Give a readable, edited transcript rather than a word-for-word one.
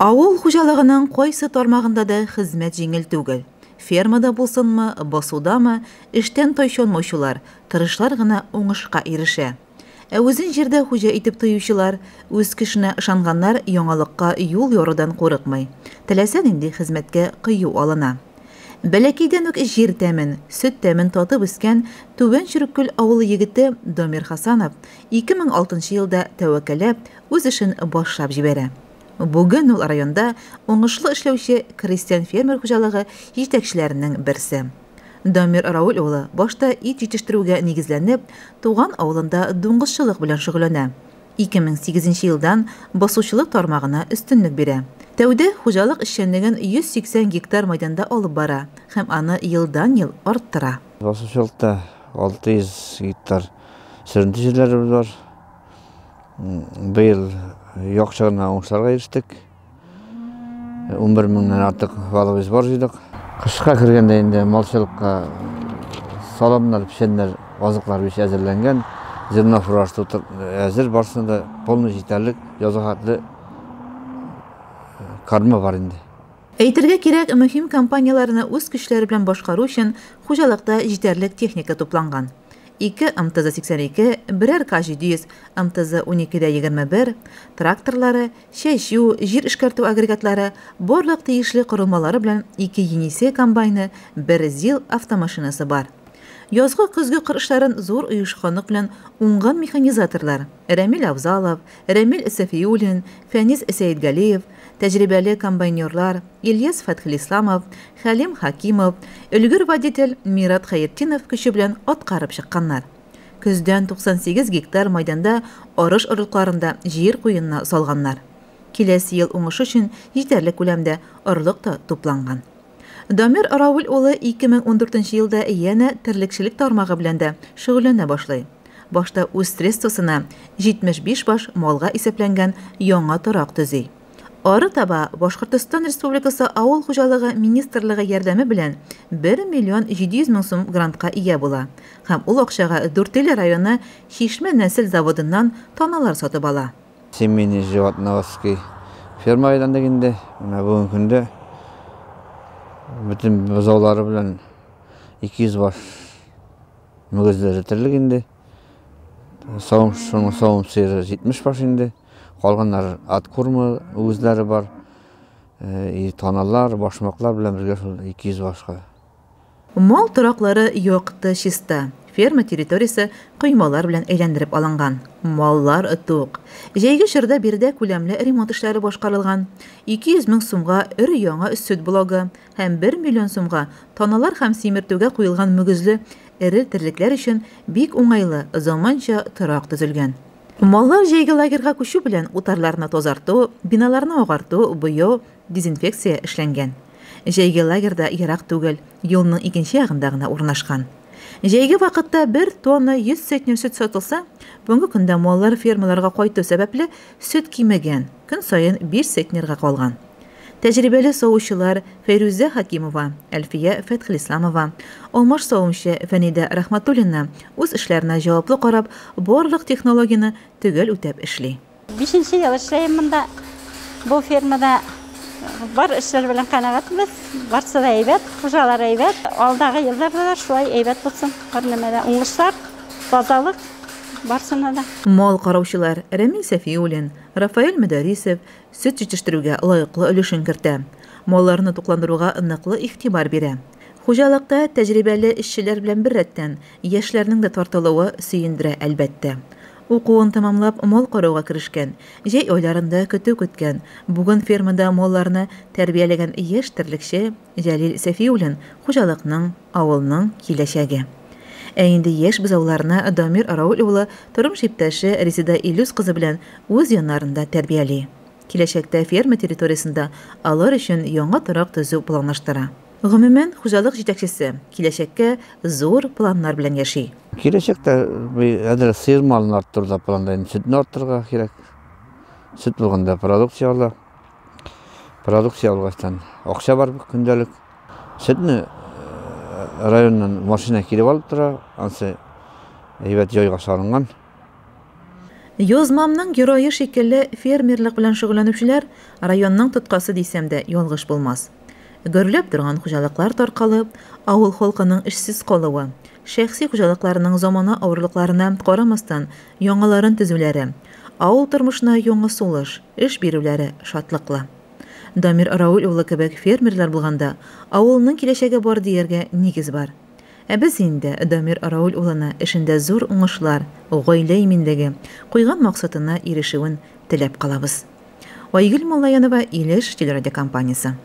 Авыл хуҗалыгының кайсы тармагында да хезмәт җиңел түгел. Фермада булсынмы, басудамы, эштән тайчанмаучылар, тырышлар гына уңышка ирешә. Ә үзен җирдә хуҗа итеп тоючылар, үз көченә ышанганнар яңалыкка юл ярудан курыкмый, теләсә нинди хезмәткә кыю алына. Бәләкәйдән үк җир тәмен, сөт тәмен татып үскән Түбән Чөреккүл авылы егете Дамир Хасанов 2006 елда тәвәккәлләп, үз эшен башлап җибәрә. Бүген ул районда уңышлы эшләүче крестьян-фермер хуҗалыгы җитәкчеләренең берсе. Дамир Рауль улы башта ит җитештерүгә нигезләнеп, туган авылында дуңгызчылык белән шөгыльләнә. 2008 елдан басучылык тармагына өстенлек бирә. Тәүдә хуҗалык эшчәнлеген 180 гектар мәйданда алып бара һәм аны елдан-ел арттыра. Басучылыкта 600 гектар сөренте җирләребез бар. Быел яхшы гына уңышларга ирештек. 11 меңнән артык валовый сбор җыйдык. Кышка кергәндә инде малчылыкка саламнар, печәннәр, азыклар бик әзерләнгән. Зернофураж әзер, барысына да полный җитәрлек, язга хәтле корма бар инде. Әйтергә кирәк, мөһим кампанияләрне үз көчләре белән башкару өчен хуҗалыкта җитәрлек техника тупланган. Ике МТЗ-82, берәр К-700, МТЗ-12 дә 21, тракторлары, чәчү, җир эшкәртү агрегатлары, барлык тиешле корылмалары белән ике Енисей комбайны, бер ЗИЛ автомашинасы бар. Язгы көзге кыр эшләрен зур оешканлык белән уңган механизаторлар Рәмил Авзалов, Рәмил Сәфиуллин, Фәнис Сәетгалиев, тәҗрибәле комбайнерлар Ильяс Фәтхелисламов, Хәлим Хакимов, өлгер водитель Мират Хәйретдинов көче белән аткарып чыкканнар. Көздән 98 гектар мәйданда арыш орлыкларын да җир куенына салганнар. Киләсе ел уңышы өчен җитәрлек күләмдә орлык та тупланган. Дамир Рауль улы 2014 елда янә терлекчелек тармагы белән дә шөгыльләнә башлый. Башта үз средствосына 75 баш малга исәпләнгән яңа торак төзи. Ары таба Башкортостан Республикасы Авыл хуҗалыгы министрлыгы ярдәме белән 1 миллион 700 мең сум грантка ия була. Һәм ул акчага Дүртөйле районы Чишмә нәсел заводыннан таналар сатып ала. Семейный животноводский ферма әйләндек инде. Менә бүгенге көндә бөтен бозаулары белән 200 баш мөгезләре терлек инде. Савым, шуның савым сыеры 70 баш инде. Калганнары откорма үгезләре бар. И таналар, башмаклар белән бергә шул 200 башка. Мал тораклары якты, чиста. Ферма территориясе коймалар белән әйләндереп алынган. Маллар тук. Җәйге чорда биредә күләмле ремонт эшләре башкарылган. 200 мең сумга өр яңа сөт блогы һәм 1 миллион сумга таналар һәм симертүгә куелган мөгезле эре терлекләр өчен бик уңайлы заманча торак төзелгән. Маллар җәйге лагерьга күчү белән утарларны тазарту, биналарны агарту, буяу, дезинфекция эшләнгән. Җәйге лагерьда ерак түгел, юлның икенче ягында гына урнашкан. Җәйге вакытта 1 тонна 100 центнер сөт сатылса, бүгенге көндә маллар фермаларга кайту сәбәпле сөт кимегән, көн саен 5 центнерга калган. Тәҗрибәле савучылар Фәйрүзә Хакимова, Әлфия Фәтхелисламова, алмаш савымчы Фәнидә Рахматуллина үз эшләренә җаваплы карап, барлык технологияне төгәл үтәп эшли. Бишенче ел эшләйм монда. Бу фермада бар эшләр белән канәгатьбез. Барсы да әйбәт, хуҗалар әйбәт. Алдагы елларда да шулай әйбәт булсын. Һәр нәмәдә уңышлар, тазалык барсына да. Мал караучылар Рәмил Сәфиуллин, Рафаэль Мөдәрисов сөт җитештерүгә лаеклы өлешен кертә. Малларны тукландыруга ныклы игътибар бирә. Хуҗалыкта тәҗрибәле эшчеләр белән беррәттән яшьләрнең дә тартылуы сөендерә, әлбәттә. Укуын тәмамлап мал карауга керешкән, җәй айларында көтү көткән, бүген фермада малларны тәрбияләгән яшь терлекче Җәлил Сәфиуллин хуҗалыкның, авылның киләчәге. Ә инде яшь бозауларны Дамир Рауль улы тормыш иптәше Резеда Илюс кызы белән үз яннарында тәрбияли. Киләчәктә ферма территориясендә алар өчен яңа торак төзү планлаштыра. Гомумән, хуҗалык җитәкчесе киләчәккә зур планнар белән яши. Киләчәктә әзер сыер малын арттыруда планда инде сөтне арттырырга кирәк. Сөт булганда продукция ала. Продукция алгачтан акча бар көндәлек. Сөтне районнан машина килеп алып тора, ансы әйбәт җайга салынган. Язмамның герое шикелле фермерлык белән шөгыльләнүчеләр районның тоткасы дисәм дә ялгыш булмас. Гөрләп торган хуҗалыклар таркалып, авыл халкының эшсез калуы, шәхси хуҗалыкларның замана авырлыкларына карамастан яңаларын төзүләре, авыл тормышына яңа сулыш, эш бирүләре шатлыклы. Дамир Рауль улы кебек фермерлар булганда, авылның киләчәге бар дияргә нигез бар. Ә без инде Дамир Рауль улына эшендә зур уңышлар, гаилә иминлеге, куйган максатына ирешүен теләп калабыз. Айгөл Муллаянова, Илеш телерадиокомпаниясе.